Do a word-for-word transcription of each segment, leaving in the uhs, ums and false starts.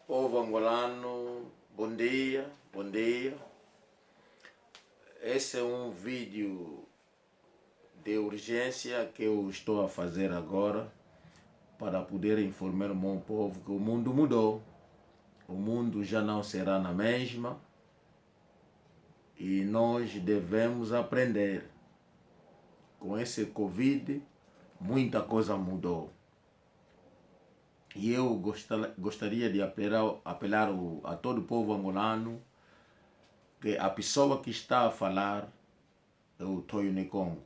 Povo angolano, bom dia, bom dia. Esse é um vídeo de urgência que eu estou a fazer agora para poder informar o meu povo que o mundo mudou. O mundo já não será na mesma e nós devemos aprender. Com esse covid, muita coisa mudou. E eu gostala-, gostaria de apelar, apelar o, a todo o povo angolano que a pessoa que está a falar é o Toyo Nikongo.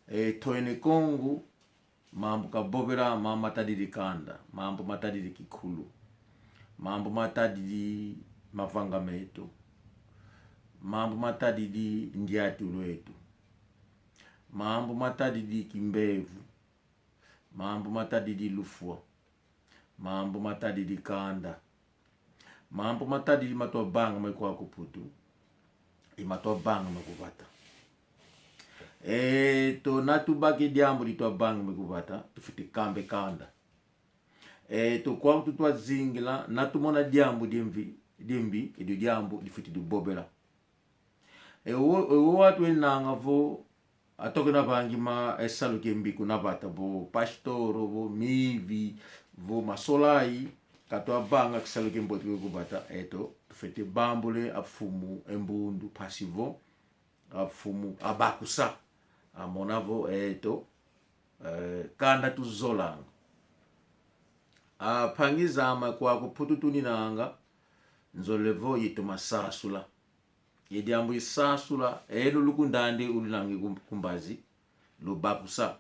E Toyo Nikongo, mambu kavovela, mambu matadidi kanda, mambu matadidi kikulu, mambu matadidi mavanga meto, mambu matadidi ndiatilu eto, mambu matadidi kimbevo, mambu matadidi lufwa, mambu matadidi kanda, mambu matadidi matuavanga mai kwaku Putu, i matuavanga mai ku vata. Eto, na tubaki diambu dituavanga mai ku vata, tufwete kamba e kanda. Eto, kwaku tutuazingila, na tumona diambu diambi, diambi, edio diambu difwete divovela. E o, e o atu enanga vo, atoke na vangi ma, e salu kiambi kuna vata, vo pastor, vo mivi, vo masolai, katuavanga kisalu kiambote ku vata, eto, tufwete vambula e mfumu e mbundu, mpasi vo, a mfumu abakusa, amona vo, eto, eh, kanda tuzolanga. A mpangi zame kwaku Putu tuninanga, nzolele vo yeto masasula. Ye diambu isasula, eno lukundandi ulunangi kum-, ku mbazi, lubakusa,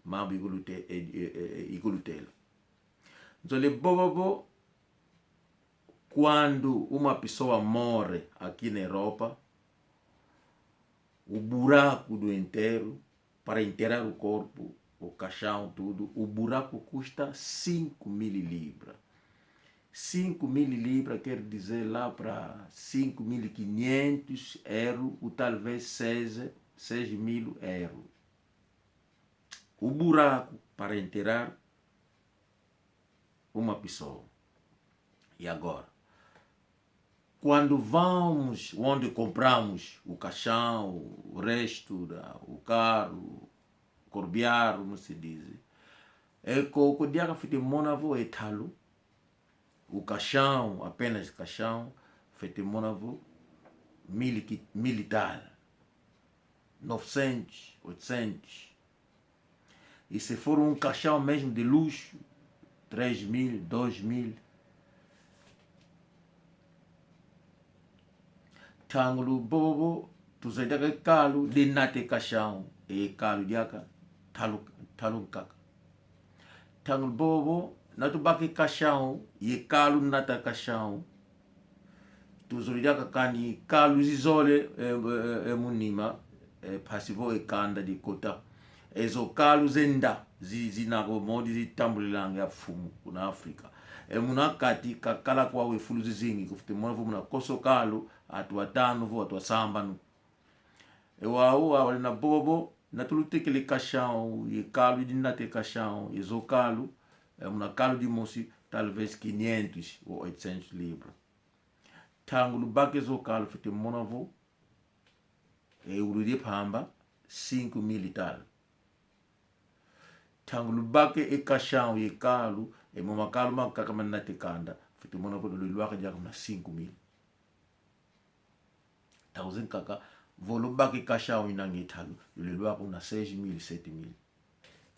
mambu ikulute-, e, e, e, e, ikulutela. Nzolele vova vo, quando uma pessoa morre aqui na Europa, o buraco do enterro, para enterrar o corpo, o caixão, tudo, o buraco custa cinco mil libras. Cinco mil libras quer dizer lá para cinco mil e quinhentos euros, ou talvez seis, seis mil euros. O buraco para enterrar uma pessoa. E agora? Quando vamos, onde compramos o caixão, o resto da, o carro, corbiário, como se diz, e ko, ko diaka fite mona vo e talo, o caixão, apenas caixão, fite mona vo mil e qui-, mil e tal, novecentos, oitocentos. E se for um caixão mesmo de luxo, três mil, dois mil. Tangulu bobo, tuzolele diaka e kalu, dinate caixão, e kalu diaka, talo, talo nkaka. Tangulu bobo, na tubaki caixão, e kalu nata caixão, tuzolele diaka kani kalu zizole, e, e, e, e munima, e, mpasi vo e kanda dikota. Ezo kalu zenda, zi-, zina vo modi zitambulilanga e mfumu, kuna Afrika. E muna kati, kakala kwau e fulu zizingi, kufite mona vo muna koso kalu, atu atanu vo, atu asambanu. E wau, awali na bobo, na tulutekele caixão, e kalu dinate caixão, ezo kalu, e muna kalu dimosi, talvez quinhentos ou oitocentos libras. Tangulu baki ezo kalu fite mona vo, e ulu de pamba, cinco mil e tal. Tangulu baki e caixão, e kalu, e mama kalu makaka manate kanda, fite mona vo lulilwaka diaka muna cinco mil. Thousand kaka, vo lubaki caixão inangi e talo, lulilwaka una seis mil, sete mil.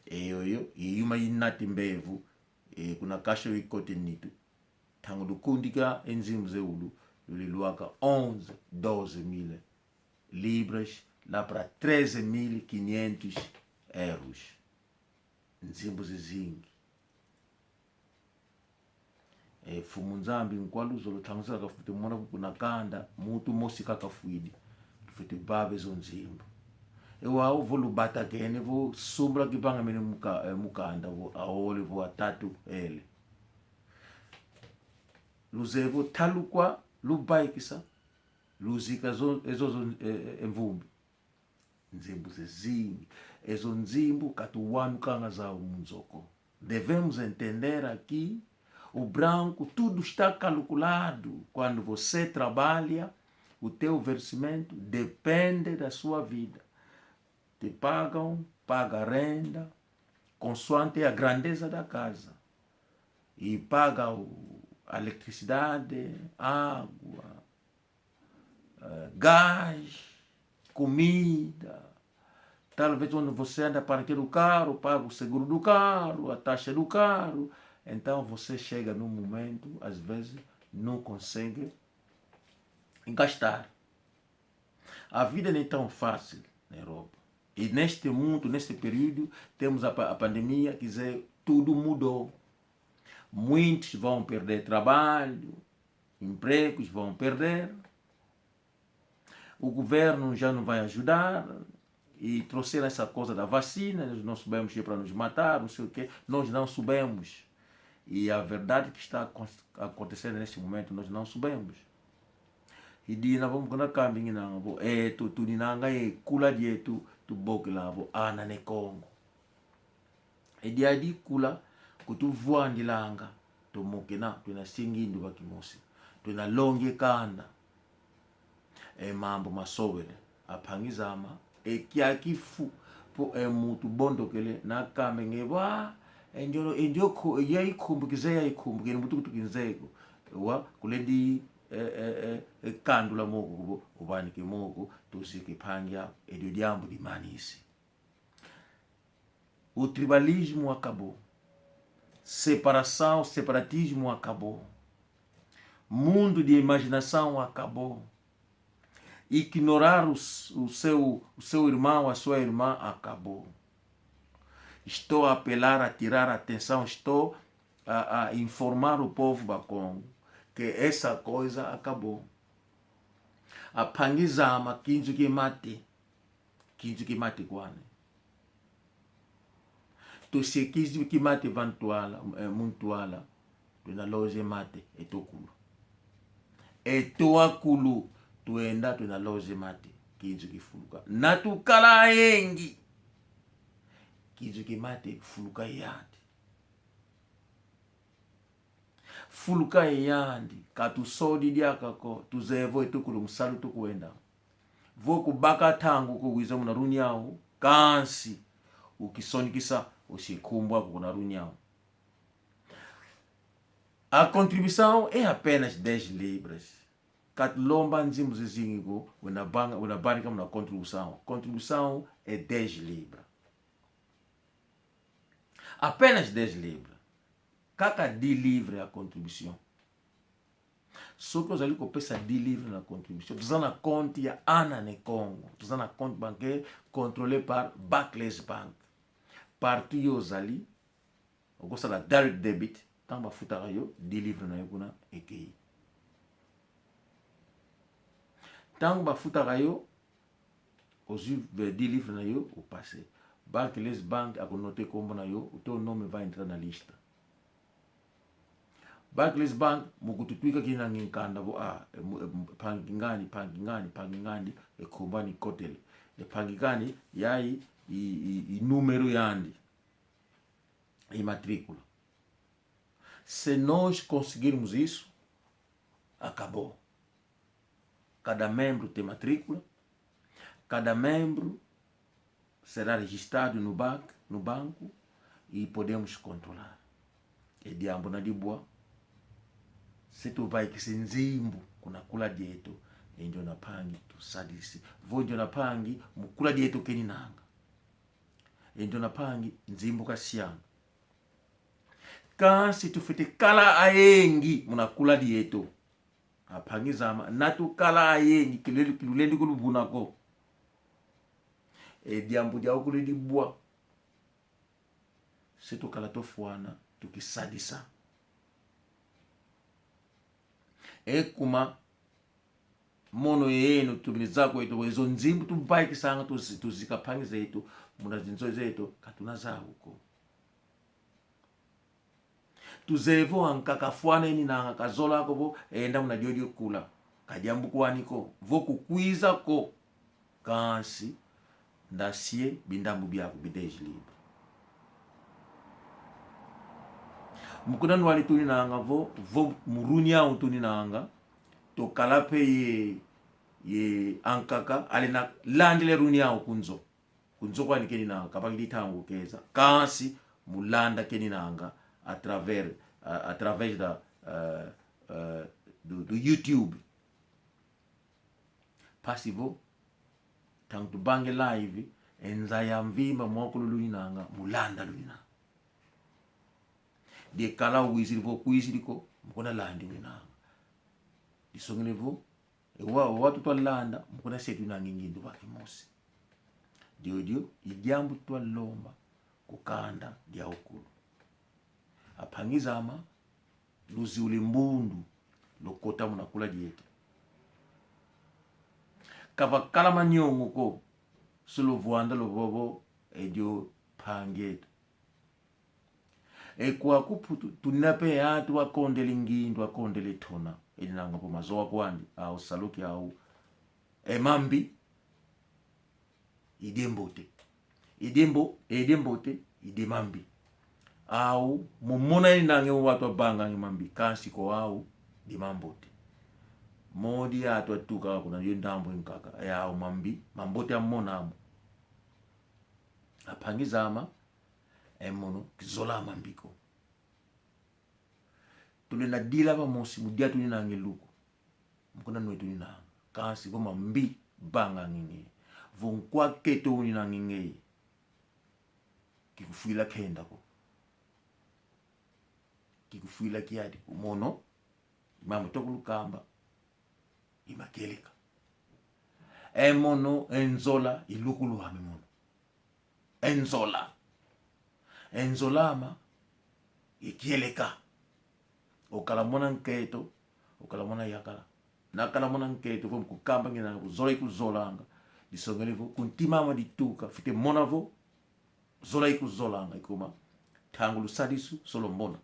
E yoyo, e yuma inati mbevo, e kuna caixão ikote nitu. Tangulu kundika e nzimbu ze ulu, lulilwaka onze, doze mil libras, lá pra treze mil e quinhentos euros. Nzimbu zizingi. E, Mfumu Nzambi nkwa luzolo, ntangu zakaka fwete mona kuna kanda, muntu mosi kaka fwidi. Fwete vava ezo nzimbu. E wau vo lubatakene vo sumbula kivangamene mu ka-, e, mu kanda vo awole vo atatu ele. Luzeye vo talo kwa luvaikisa, luzika zo, ezo zo, e, e, e mvumbi. Nzimbu zizingi. Ezo nzimbu katuwanukanga zau mu nzo ko. Devemos entender aqui O branco, tudo está calculado. Quando você trabalha, o teu vencimento depende da sua vida. Te pagam, paga renda, consoante a grandeza da casa. E paga o, a eletricidade, água, eh, gás, comida. Talvez quando você anda para aquele carro, paga o seguro do carro, a taxa do carro. Então você chega num momento, às vezes, não consegue gastar. A vida não é tão fácil na Europa. E neste mundo, neste período, temos a, pa- a pandemia, quer dizer, tudo mudou. Muitos vão perder trabalho, empregos vão perder. O governo já não vai ajudar. E trouxeram essa coisa da vacina, nós não sabemos se é para nos matar, não sei o quê. Nós não sabemos. E a verdade que está acon- acontecendo neste momento, nós não sabemos. E dina vamos kona kambingi nanga vo, eh, tu, tuninanga e kula dietu, tubokela vo, ana ne Kongo. E diadi kula, kutuvwandilanga, tumokena, twena singi nduba kimosi, twena longe kanda. E mambu masobele, ampangi zama, e kiaki fu, po e mutu bondokele, na kame nge wa, e ndio, e ndio ko, e ya ikumbu, kize ya ikumbu, kini mutu kutu kinzeko. Wa, kulendi, e, e, e, e kandula moko kubo, ubanike moko, tuzike mpangi a, e dio diambu dimanisi. O tribalismo acabou. Separação, separatismo acabou. Mundo de imaginação acabou. Ignorar o, s- o seu, o seu irmão, a sua irmã, acabou. Estou a apelar, a tirar a atenção, estou a, a informar o povo Bakongo que essa coisa acabou. Ampangi zama, kinzu kimate. Kinzu kimate kwani. Tusie kinzu kimate va ntwala, eh, mu ntwala. Twena loze mate, eto akulu. Eto akulu, twenda twena loze mate, kinzu kifuluka. Na tukala ayingi. Kinzu kimate, fuluka yandi. Fuluka yandi, ka tusodi diaka ko, tuzeye vo eto akulu mu salu tukwenda. Vo kubaka ntangu ko wiza muna runiau, kansi ukisonekesa, usi nkumbu aku kuna runiau. A contribuição é apenas dez libras. Ka tulomba nzimbu zizingi ko, wenda banga, wenda banika muna contribuição. Contribuição é dez libras. Apenas dez libras. Kaka dix livres a contribution. Soki ozali kopesa dix livres na contribution, toza na compte ya Ana Ne Kongo, toza na compte bancaire contrôlé par Barclays Bank. Partout yo ozali, okosala direct debit, ntango bafutaka yo, dix livres na yo kuna ekei. Ntango bafutaka yo, ozwi ve dix livres na yo, opase. Barclays Bank akonote kombo na yo, o teu nome vai entrar na lista. Barclays Bank, mu kututwika kina ngi nkanda vo, ah, e mu-, e mu-, mpangi ngani, mpangi ngani, mpangi ngani, e kombo ani kotele. E mpangi ngani, yayi, i, i, i número yandi. E matrícula. Se nós conseguirmos isso, acabou. Cada membro tem matrícula, cada membro será registrado no banco, no banco e podemos controlar. E diambu na dibwa, se tuvaikisi nzimbu kuna kula dieto, e ndiona mpangi tusadisi. Vo ndiona mpangi, mu kula dieto keninanga. E ndiona mpangi, nzimbu kasianga. Kansi tufwete kala ayingi muna kula dieto. Ampangi zame, na tukala ayingi, kilendi, kilendi kuluvuna ko. E diambu diau kule dibwa. Se tukala tufwana, tukisadisa. E kuma, mono yeno tumini zako eto, ezo nzimbu tuvaikisanga, tuzi-, tuzika mpangi zeto, muna zinzo zeto, ka tuna zau ko. Tuzeye vo ankaka fwana eninanga, kazola ko vo enda muna diodio kula. Ka diambu kwani ko, vo kukwiza ko. Kansi, ndasie bindambu biaku bi dez libras. Mu kuna Nwali tuninanga vo, vo mu reunião tuninanga, tukala mpe ye, ye ankaka, ale na landila reunião ku nzo. Ku nzo kwani keninanga, kabakidi ntangu keza. Kansi mu landa keninanga, através, a-, através da, eh, eh, do, do YouTube. Mpasi vo, ntangu tuvanga e live, e nza ya mvimba, mwakulu luninanga, mu landa luninanga. Diakala wizidi vo kwizidi ko, mu kuna landi uninanga. Disongele vo, e wa, wa tutwa landa, mu kuna se tuninanga e ngindu va kimosi. Diodio, i diambu tutwa lomba, ku kanda diawukulu. Ampangi zame, luziula e mbundu, lukota muna kula dieto. Kavakala manyongo ko, se luvwanda luvovo, e dio mpangi eto. E kwaku Mputu, tuna mpe antu akondele ngindu, akondele tona. Eninanga vo mazowa kwandi, au saluki au. E mambi, i diambote. I diambo-, i diambote, i diamambi. Au, mu mona eninanga e wantu avanganga e mambi, kansi kwa au, diamambote. Modi antu atuka kuna yo ndambu nkaka, e au mambi, mambote amona mo. Ampangi zame, e mono, kizola mambi ko. Tulenda dila vamosi mu dia tuninanga e luku. Mu kuna nwe tuninanga. Kansi vo mambi vanganga ngeye. Vo nkwa keto uninanga ngeye. Kikufwila kenda ko. Kikufwila kiadi ko. Mono, mama tukulukamba. I makieleka. E mono, e nzola, i luku lwame mono. E nzola. E nzola ame, i kieleka. Okala mwana nkento, okala mwana yakala. Nakala mwana nkento, vo mu kukamba ngina, zola ikuzolanga. Disongele vo, ku ntima ame dituka, fwete mona vo, zola ikuzolanga, ikuma. Ntangu lusadisu, solo mona.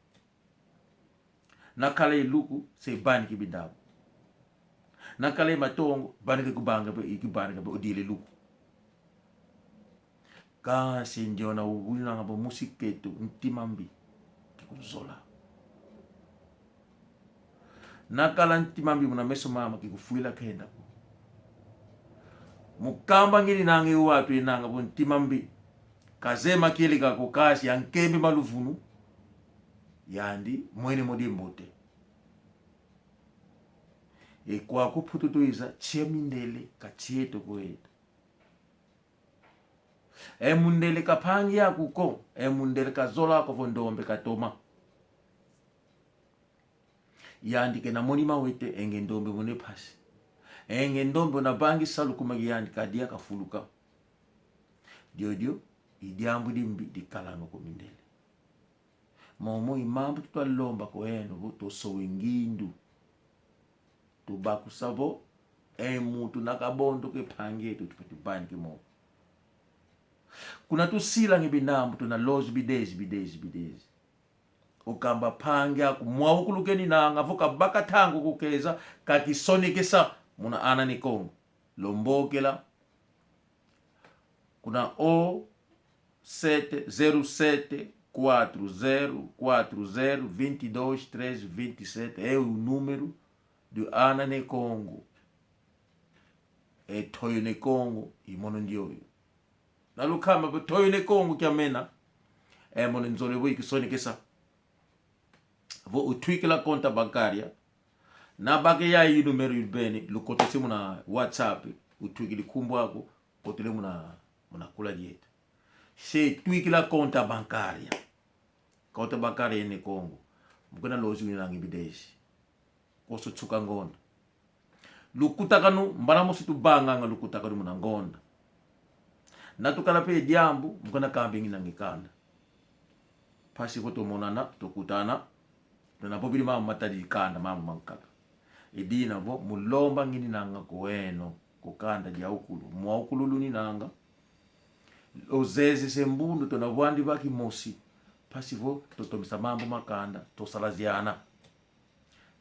Nakala e luku, se vanika e bindabo. Nakala e matongo, vanika ikuvanga mpe, ikuvanga mpe, odila e luku. Kansi ndiona uninanga vo musi keto, ntima mbi, kikuzola. Nakala ntima mbi muna meso mame kikufwila kenda ko. Mu kamba ngininanga e wantu enanga vo ntima mbi. Kazeye makieleka ko kansi ankembe maluvunu. Yandi mwene mo diambote. E kwaku Mputu twiza, tia mindele, ka tieto ko eto. E mundele ka mpangi aku ko, e mundele ka zola ko vo ndombe katoma. Yandi kena moni mawete, e nge ndombe mone mpasi. E nge ndombe una vangi salu kuma kiandi kadia kafuluka. Diodio, i diambu dimbi dikalanga ku mindele. Momo i mambu tutwa lomba kwa eno vo tusowe ngindu. Tubakusa vo, e muntu na kabondo ke mpangi eto tufwete vanike mo. Kuna tusilanga e binambu tuna lozi bidezi, bidezi, bidezi. Okamba mpangi aku mwawukulu keninanga vo kabaka ntangu ko keza, kakisonekesa muna Ana Ne Kongo. Lombokela kuna o sete zero sete quatro zero quatro zero vinte e dois treze vinte e sete, é o número do Ana Ne Kongo. E Toyo Ne Kongo, i mono ndioyo. Na lukamba vo Toyo Ne Kongo kiamena, e mono nzolele vo ikisonekesa. Vo utwikila conta bancária, na baka yayi numero ibeni, lukotese muna WhatsApp, utwikidi nkumbu aku, kotele muna, muna kula dieto. Se twikila conta bancária. Conta bancária Ne Kongo. Mu kuna lozi uninanga e bidezi. Koso tsuka ngonda. Lukutakanu, mbala mosi tuvanganga lukutakanu muna ngonda. Na tukala mpe diambu, mu kuna kamba ngininanga e kanda. Mpasi vo tumonana, tukutana, tuna vovele mambu matadidi kanda, mambu mankaka. I dina vo, mu lomba ngininanga kwa eno, ku kanda diawukulu, mwawukulu luninanga. Luzezese mbundu, tuna vwandi va kimosi. Mpasi vo, tutomesa mambu ma kanda, tusalaziana.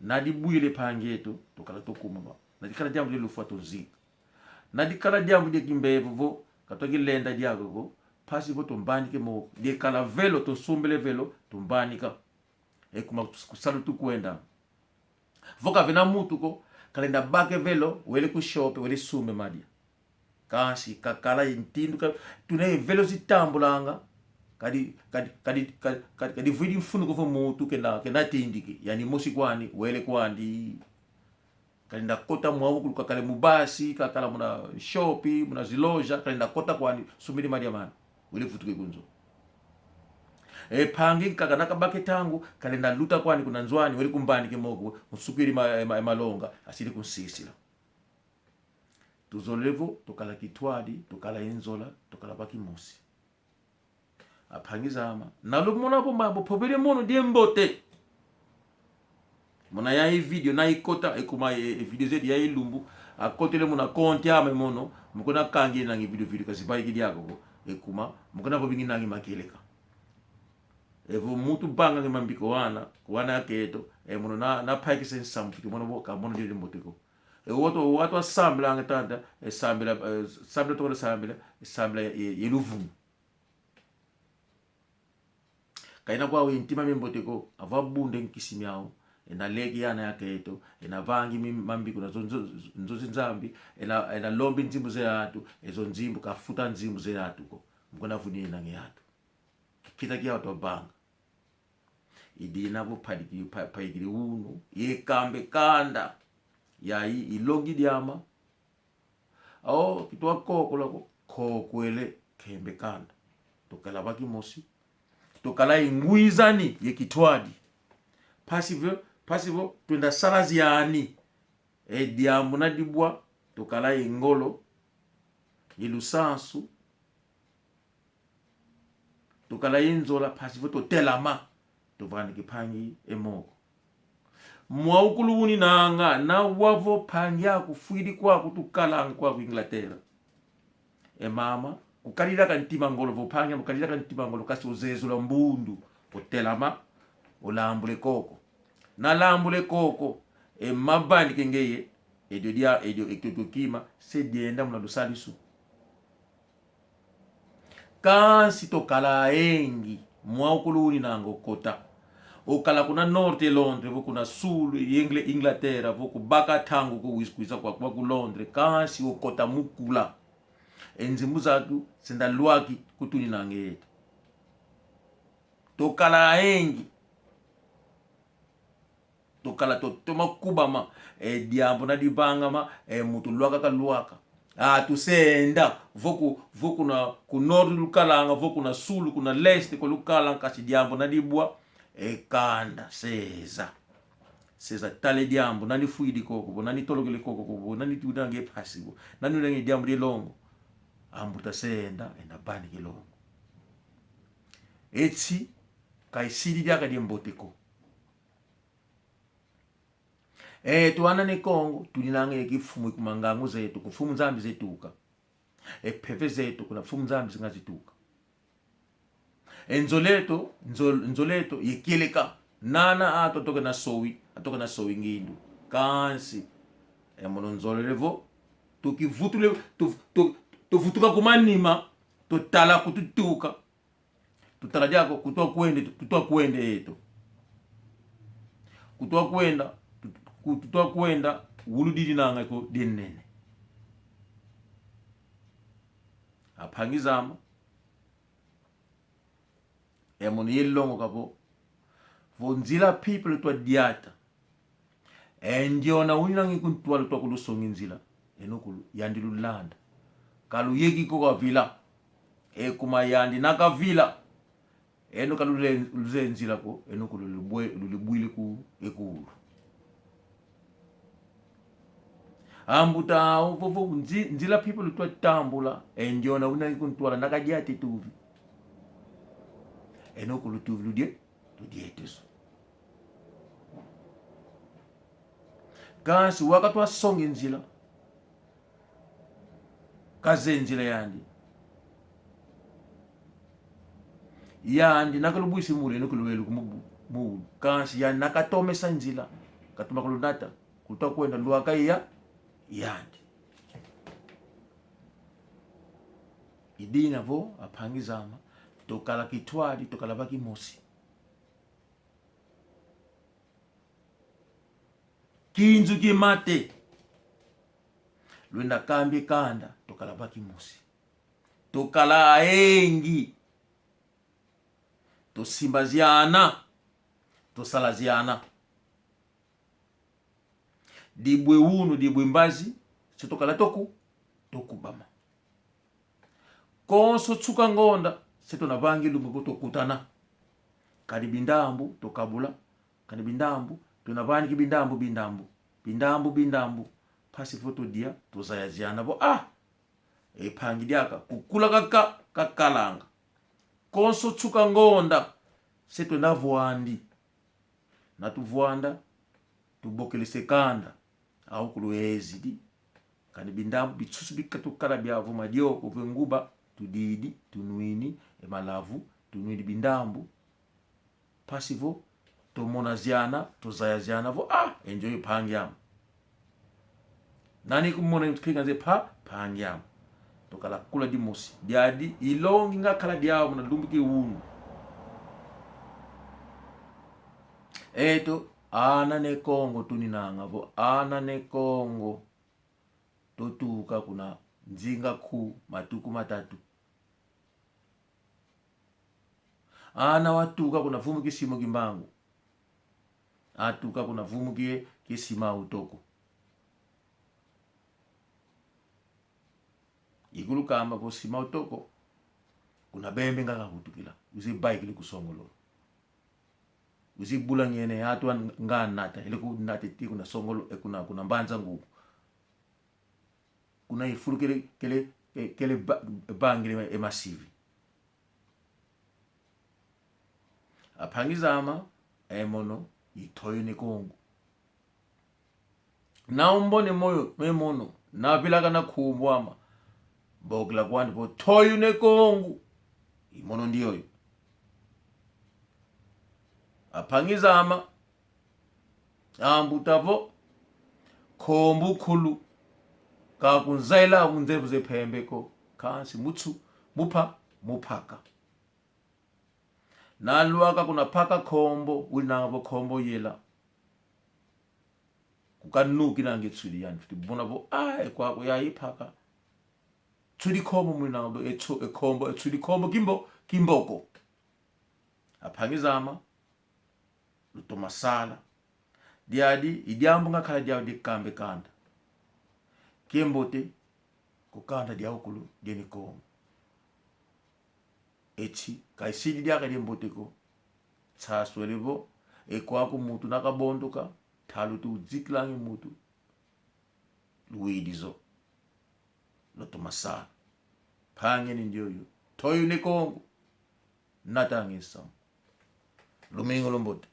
Na dibwile mpangi eto, tukala tukuma ba. Na dikala diambu dia lufwa tuzika. Na dikala diambu dia kimbevo vo, katwa kilenda diako vo, mpasi vo tumvanike mo, dikala velo, tusumbile velo, tumvanika. E kuma ku salu tukwenda. Vo kavena muntu ko, kalenda baka e velo, wele ku shope, wele sumba madia. Kansi kakala ye ntindu ka, tuna ye velo zitambulanga, kadi, kadi, kadi, kadi, kadi, kadi vwidi mfunu ko vo muntu kenda, kenda tindiki, yani mosi kwani, wele kwandi. Kalenda kota mwaukulu, kakala mu basi, kakala muna shopi, muna ziloja, kalenda kota kwani, sumbidi madia mana, wele vutuka ku nzo. E mpangi nkaka na kabaka e ntangu, kalenda luta kwani kuna nzo ani, wele kumbaniki moko, unsukidi ma, ma, malonga, asidi kunsisila. Tuzolele vo, tukala kintwadi, tukala ye nzola, tukala va kimosi. A mpangi zame, na lumona vo mambu mpovele mono dia mbote. Muna yayi video na ikota, e kuma e, e video zetu ya ilumbu, akotele muna konti ame mono, mu kuna kangi nangi video video kazivaiki diaka ko, e kuma, mu kuna vovingi nangi makieleka. Evo muntu vanga nge mambi ko wana, ko wana akento, e mono na, na paikisa nsamu fiti mono vo, ka mono dia mbote ko. E wantu, wantu asambilanga tanta, e sambila, e sambila tokolo sambila, e sambila ye, ye luvunu. Kaina kwau ye ntima mia mbote ko, avo abunda nkisi miau, ena leki ana akento, ena vangi mi, mambi kuna zo, zo, nzo zi Nzambi, ena, ena lombi nzimbu ze atu, e zo nzimbu kafuta nzimbu ze atu ko. Mu kuna vuni ena nge atu. Kita kia atu avanga. I dina vo padiki, pa, paikidi unu, ye kambe kanda. Yayi, ilongi diame. Ao, kitwa kokola ko, kokwele, kembe kanda. Tukala va kimosi. Tukala ye ngwizani ye kintwadi. Mpasi vo, mpasi vo, twenda sala ziani. E diambu na dibwa, tukala ye ngolo, ye lusansu, tukala ye nzola, mpasi vo tutelama, tuvani kimpangi e moko. Mwaukulu uninanga, na wau vo mpangi aku fwidi kwaku, tukalanga kwaku Inglaterra. E mama, kukalilaka ntima ngolo vo mpangi, kukalilaka ntima ngolo, kansi uzezula mbundu, utelama, ulambula e koko. Na lambula e koko, e mavani ke ngeye, edio dia, edio e kioto kima, se dienda muna lusadisu. Kansi tukala ayingi, mwaukulu uninanga okota. Okala kuna norte Londres, vo kuna sul Ingle-, Inglaterra, vo kubaka ntangu ko wizi kwiza kwa, kwa ku Londres, kansi okota mu kula. E nzimbu zatu, senda lwaki kutuninanga eto. Tukala ayingi. Tukala tutoma kubama, e diambu na divangama, e muntu lwaka kalwaka. A, tusenda, vo ku, vo kuna, ku norte lukalanga, vo kuna sul, kuna leste ko lukalanga, kansi diambu na dibwa, e kanda, seza. Seza tala e diambu, nani fwidi koko, vo nani tolokele koko, vo nani tunange mpasi, vo nani unange diambu dia longo. Ambuta senda, enda vani kilongo. Eti, ka isidi diaka dia mbote ko. Eto ana ne Kongo, tuninanga ye kimfumu ku mangangu zeto, ku mfumu Nzambi zetuka. E mpeve zeto, kuna mfumu Nzambi zinga zituka. E nzola eto, nzo-, nzola eto, ye kieleka. Nana ato atoke na sowi, atoke na sowi ngindu. Kansi, e mono nzolele vo, tukivutule, tu, tu, tuvutuka ku manima, tutala kututuka. Tutala diako, kutwa kwenda, kutwa kwenda eto. Kutwa kwenda, kutwa kwenda, wulu dininanga ko dia nene. A mpangi zame. E mono ye longoka vo. Vo nzila people twa diata. E ndiona uninangi ku ntwala twa kulusongi nzila. Eno kulu, yandi lulanda. Kaluyeki ko kavila. E kuma yandi na kavila. Eno kalule-, luze nzila ko, eno kulu lubwe-, lulibwile ku ekulu. Ambuta, ovo, ovo, nzi-, nzila people twa tambula, e ndiona uninangi ku ntwala na kadiata e tuvi. Eno kulu tuvi ludie, tudiete zo. Kansi wau katwa songe nzila. Kaze nzila yandi. Yandi na kalubwisi mule, eno kulu lwele ku mu-, mu-, kansi yandi na katomesa nzila. Katoma kulunata, kutwa kwenda lwaka ya, yandi. I dina vo, a mpangi zame, tukala kintwadi, tukala va kimosi. Kinzu ki mate. Lwenda kambie kanda, tukala baki mosi. Tukala ayengi. Tusimbaziana. Tusalaziana. Dibwe unu, dibwe mbazi, se tukala tuku, tukubama. Konso nsuka ngonda, se tuna vangi lumbu ko tukutana. Kadi bindambu, tukabula. Kadi bindambu, tuna vaniki bindambu, bindambu. Bindambu, bindambu. Mpasi vo tudia, tuzayaziana vo, ah! E mpangi diaka, kukula kaka, kakalanga. Konso nsuka ngonda, se tuna vwandi. Na tuvwanda, tubokele se kanda. Awu kulu ezidi. Kani bindambu, bisusu bika tukala biavo madioko, vo nguba, tudidi, tunwini, e malavu, tunwini bindambu. Mpasi vo, tumonaziana, tuzayaziana vo, ah, e nzo yo mpangi ame. Nani kumona nkinga nze mpa, mpangi ame. Tukala kula dimosi. Diadi, ilongi ngakala diau muna lumbu ki unu. Eto, ana ne Kongo tuninanga vo, ana ne Kongo. Tutuka kuna Nzinga Nku matuku matatu. Ana watuka kuna vumu ki Simon Kimbangu. Atuka kuna vumu ki, ki Simão Toko. Ikulukamba vo Simão Toko, kuna Bembe nga kavutukila. Uzi baikili ku Songolo. Uzi bula ngene atu an-, nga nata. Ele ku nata ti kuna Songolo, e kuna, kuna Mbanza Ngungu. Kuna ifulu kele, kele, ke-, kele ba-, bangile e masivi. A mpangi zame, e mono, i Ntoyo ne Kongo. Na umbone moyo, e mono, na vilakana nkumbu ame. Bokila kwandi vo Ntoyo ne Kongo. I mono ndioyo. A mpangi zame, ambuta vo, nkumbu nkulu, ka kunzaila mu nzevu ze mpembe ko, kansi mutsu, mupa, mupaka. Na lwaka kuna paka nkombo, winanga vo nkombo yela. Kukanukinanga e nsudi yani, fiti mona vo, ah, e kwaku ya ipaka. Nsudi nkombo mwinanga vo, e nso-, e nkombo, e nsudi nkombo kimbo-, kimboko. A mpangi zame, lutoma sala. Diadi, i diambu ngakala diau di kamba e kanda. Kiambote, ku kanda diau kulu, dia ne Kongo. Eti, ka isidi diaka diambote ko. Nsaswele vo, e kwaku muntu na kabondoka, ntalu tuzikilangi muntu. Luwidi zo. Lutoma sala. Mpangi ame ndioyo. Ntoyo ne Kongo. Natanga e nsamu. Lumingu lumbote.